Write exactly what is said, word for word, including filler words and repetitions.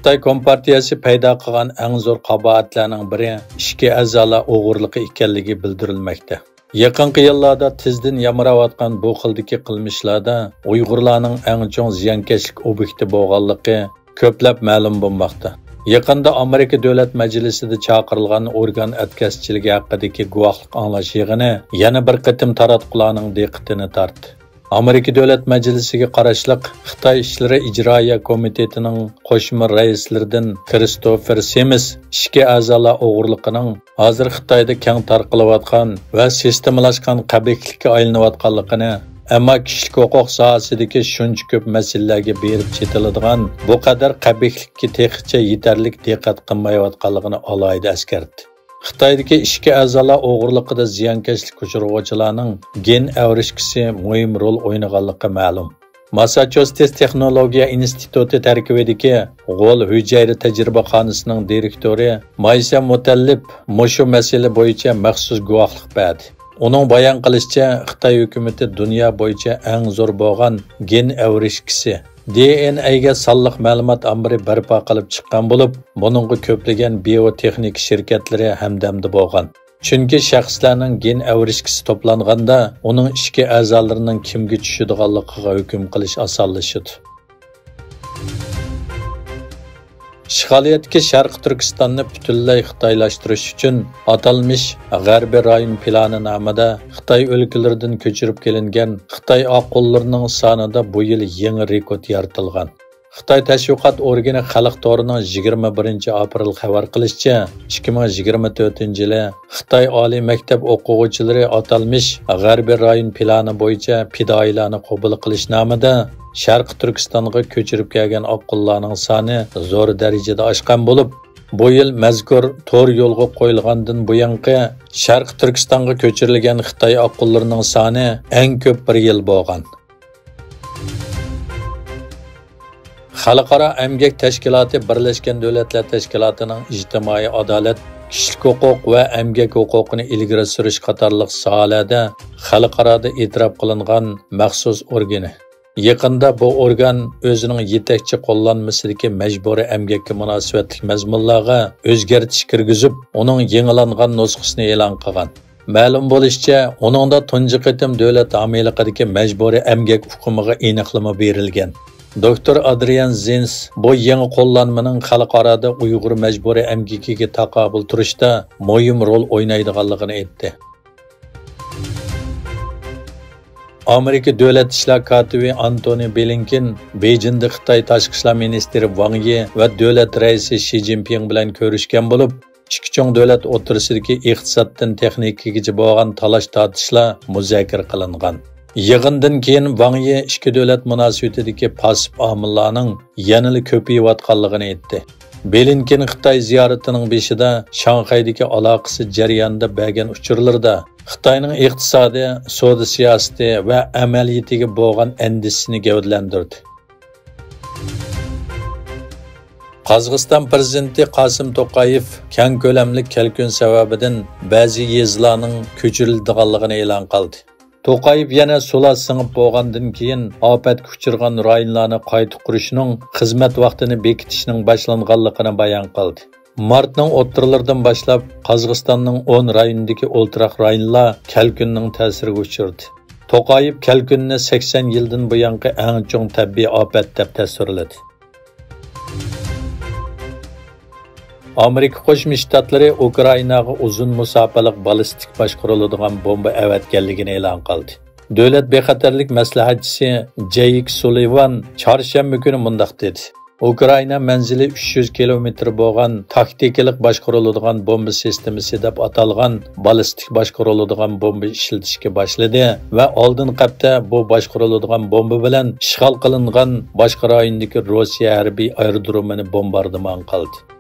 خىتاي كومپارتىيەسى پەيدا قىلغان ئەڭ زور قاباھەتلەرنىڭ بىرى ئىچكى ئەزالار ئوغرىلىقى ئىكەنلىكى بىلدۈرۈلمەكتە. يېقىنقى يىللاردا تېزدىن يامراۋاتقان بۇ خىلدىكى قىلمىشلاردا ئۇيغۇرلارنىڭ ئەڭ چوڭ زىيانكەشلىك ئوبيېكتى بولغانلىقى كۆپلەپ مەلۇم بولماقتا. يېقىندا ئامېرىكا دۆلەت مەجلىسىدە چاقىرىلغان ئورگان ئەتكەسچىلىكى ھەققىدىكى گۇۋاھلىق ئاڭلاش يىغىنى يەنە بىر قېتىم تاراتقۇلارنىڭ دىققىتىنى تارتتى. ئامېرىكا دۆلەت مەجلىسىگە قاراشلىق خىتاي ئىشلىرى ئىجرائىيە كومىتېتىنىڭ قوشما رەئىسلىرىدىن كىرىستوفېر سىمىس ئىچكى ئەزالار ئوغرىلىقىنىڭ ھازىر خىتايدا كەڭ تارقىلىۋاتقان ۋە سىستېمىلاشقان قەبىھلىككە ئايلىنىۋاتقانلىقىنى، ئەمما كىشىلىك ھوقۇق ساھەسىدىكى شۇنچە كۆپ مەسىلىلەرگە بېرىپ چېتىلىدىغان بۇ قەدەر قەبىھلىككە تېخىچە يېتەرلىك دىققەت قىلمايۋاتقانلىقىنى ئالاھىدە ئەسكەرتتى. خىتايدىكى ئىچكى ئەزالار ئوغرىلىقىدا زىيانكەشلىككە ئۇچرىغۇچىلارنىڭ گېن ئەۋرىشكىسى مۇھىم رول ئوينىغانلىقى مەلۇم. ماسساچۇسېتس تېخنولوگىيە ئىنستىتۇتى تەركىبىدىكى غول ھۈجەيرە تەجرىبىخانىسىنىڭ دىرېكتورى مايسا مۇتەللىپ مۇشۇ مەسىلە بويىچە مەخسۇس گۇۋاھلىق بەردى. ئۇنىڭ بايان قىلىشىچە، خىتاي ھۆكۈمىتى دۇنيا بويىچە ئەڭ زور بولغان گېن ئەۋرىشكىسى، دى ئېن ئەيگە سانلىق مەلۇمات ئامبىرى بەرپا قىلىپ چىققان بولۇپ، بۇنىڭغا كۆپلىگەن بىيوتېخنىكا شىركەتلىرى ھەمدەمدە بولغان. چۈنكى شەخسلەرنىڭ گېن ئەۋرىشكىسى توپلانغاندا، ئۇنىڭ ئىچكى ئەزالىرىنىڭ كىمگە چۈشىدىغانلىقىغا ھۆكۈم قىلىش ئاسانلىشىدۇ. ئىشغالىيەتتىكى شەرقىي تۈركىستاننى پۈتۈنلەي خىتايلاشتۇرۇش ئۈچۈن ئاتالمىش غەربىي رايون پىلانى نامىدا خىتاي ئۆلكىلىرىدىن كۆچۈرۈپ كېلىنگەن خىتاي ئاققۇنلىرىنىڭ سانىدا بۇ يىل يېڭى رېكورت يارىتىلغان. خىتاي تەشۋىقات ئورگىنى خەلق تورىنىڭ يىگىرمە بىرىنچى ئاپرېل خەۋەر قىلىشىچە، ئىككى مىڭ يىگىرمە تۆتىنچى يىلى خىتاي ئالىي مەكتەپ ئوقۇغۇچىلىرى ئاتالمىش غەربىي رايون پىلانى بويىچە پىدائىيلارنى قوبۇل قىلىش نامىدا شەرقىي تۈركىستانغا كۆچۈرۈپ كەلگەن ئاققۇنلارنىڭ سانى زور دەرىجىدە ئاشقان بولۇپ، بۇ يىل مەزكۇر تور يولغا قويۇلغاندىن بۇيانقى شەرقىي تۈركىستانغا كۆچۈرۈلگەن خىتاي ئاققۇنلىرىنىڭ سانى ئەڭ كۆپ بىر يىل بولغان. خەلقئارا ئەمگەك تەشكىلاتى بىرلەشكەن دۆلەتلەر تەشكىلاتىنىڭ ئىجتىمائىي ئادالەت، كىشىلىك ھوقۇق ۋە ئەمگەك ھوقۇقىنى ئىلگىرى سۈرۈش قاتارلىق ساھەلەردە خەلقئارادا ئېتىراپ قىلىنغان مەخسۇس ئورگىنى. يېقىندا بۇ ئورگان ئۆزىنىڭ يېتەكچى قوللانمىسىدىكى مەجبۇرىي ئەمگەككە مۇناسىۋەتلىك مەزمۇنلارغا ئۆزگەرتىش كىرگۈزۈپ، ئۇنىڭ يېڭىلانغان نۇسخىسىنى ئېلان قىلغان. مەلۇم بولۇشىچە، ئۇنىڭدا تۇنجى قېتىم دۆلەت ھامىيلىقىدىكى مەجبۇرىي ئەمگەك ئۇقۇمىغا ئېنىقلىما بېرىلگەن. دوكتور ئادرىيان زىنس بۇ يېڭى قوللانمىنىڭ خەلقئارادا ئۇيغۇر مەجبۇرىي ئەمگىكىگە تاقابىل تۇرۇشتا مۇھىم رول ئوينايدىغانلىقىنى ئېيتتى. ئامېرىكا دۆلەت ئىشلار كاتىپى ئانتونى بلىنكېن بېيجىڭدا خىتاي تاشقى ئىشلار مىنىستىرى ۋاڭ يى ۋە دۆلەت رەئىسى شى جىنپىڭ بىلەن كۆرۈشكەن بولۇپ، ئىككى چوڭ دۆلەت ئوتتۇرىسىدىكى ئىقتىسادتىن تېخنىكىگىچە بولغان تالاش-تارتىشلار مۇزاكىرە قىلىنغان. يىغىندىن كېيىن ۋاڭ يى ئىككى دۆلەت مۇناسىۋىتىدىكى پاسسىپ ئامىللارنىڭ يەنىلا كۆپىيىۋاتقانلىقىنى ئېيتتى. بلىنكېن خىتاي زىيارىتىنىڭ بېشىدا شاڭخەيدىكى ئالاقىسى جەريانىدا بەرگەن ئۇچۇرلىرىدا خىتاينىڭ ئىقتىسادى، سودا سىياسىتى ۋە ئەمەلىيىتىگە بولغان ئەندىشىسىنى گەۋدىلەندۈردى. قازاقىستان پىرېزىدېنتى قاسىم توقايېف كەڭ كۆلەملىك كەلكۈن سەۋەبىدىن بەزى يېزىلارنىڭ كۆچۈرۈلىدىغانلىقىنى ئېلان قىلدى. توقايېف يەنە سۇلار سىڭىپ بولغاندىن كېيىن ئاپەتكە ئۇچرىغان رايونلارنى قايتا قۇرۇشنىڭ خىزمەت ۋاقتىنى بېكىتىشنىڭ باشلانغانلىقىنى بايان قىلدى. مارتنىڭ ئوتتۇرىلىرىدىن باشلاپ قازاقىستاننىڭ ئون رايونىدىكى ئولتۇراق رايونلار كەلكۈننىڭ تەسىرىگە ئۇچرىدى. توقايېف كەلكۈننى سەكسەن يىلدىن بۇيانقى ئەڭ چوڭ تەبىئىي ئاپەت دەپ تەسۋىرلىدى. ئامېرىكا قوشما شتاتلىرى ئۇكرائىناغا ئۇزۇن مۇساپىلىق بالىستىك باشقۇرۇلىدىغان بومبا ئەۋەتكەنلىكىنى ئېلان قىلدى. دۆلەت بىخەتەرلىك مەسلىھەتچىسى جەيك سۇلىۋان چارشەنبە كۈنى مۇنداق دېدى: ئۇكرائىنا مەنزىلى ئۈچ يۈز كىلومېتىر بولغان تاكتىكىلىق باشقۇرۇلىدىغان بومبا سىستېمىسى دەپ ئاتالغان بالىستىك باشقۇرۇلىدىغان بومبا ئىشلىتىشكە باشلىدى ۋە ئالدىنقى ھەپتە بۇ باشقۇرۇلىدىغان بومبا بىلەن ئىشغال قىلىنغان باشقا رايوندىكى روسىيە ھەربىي ئايرودرومىنى بومباردىمان قىلدى.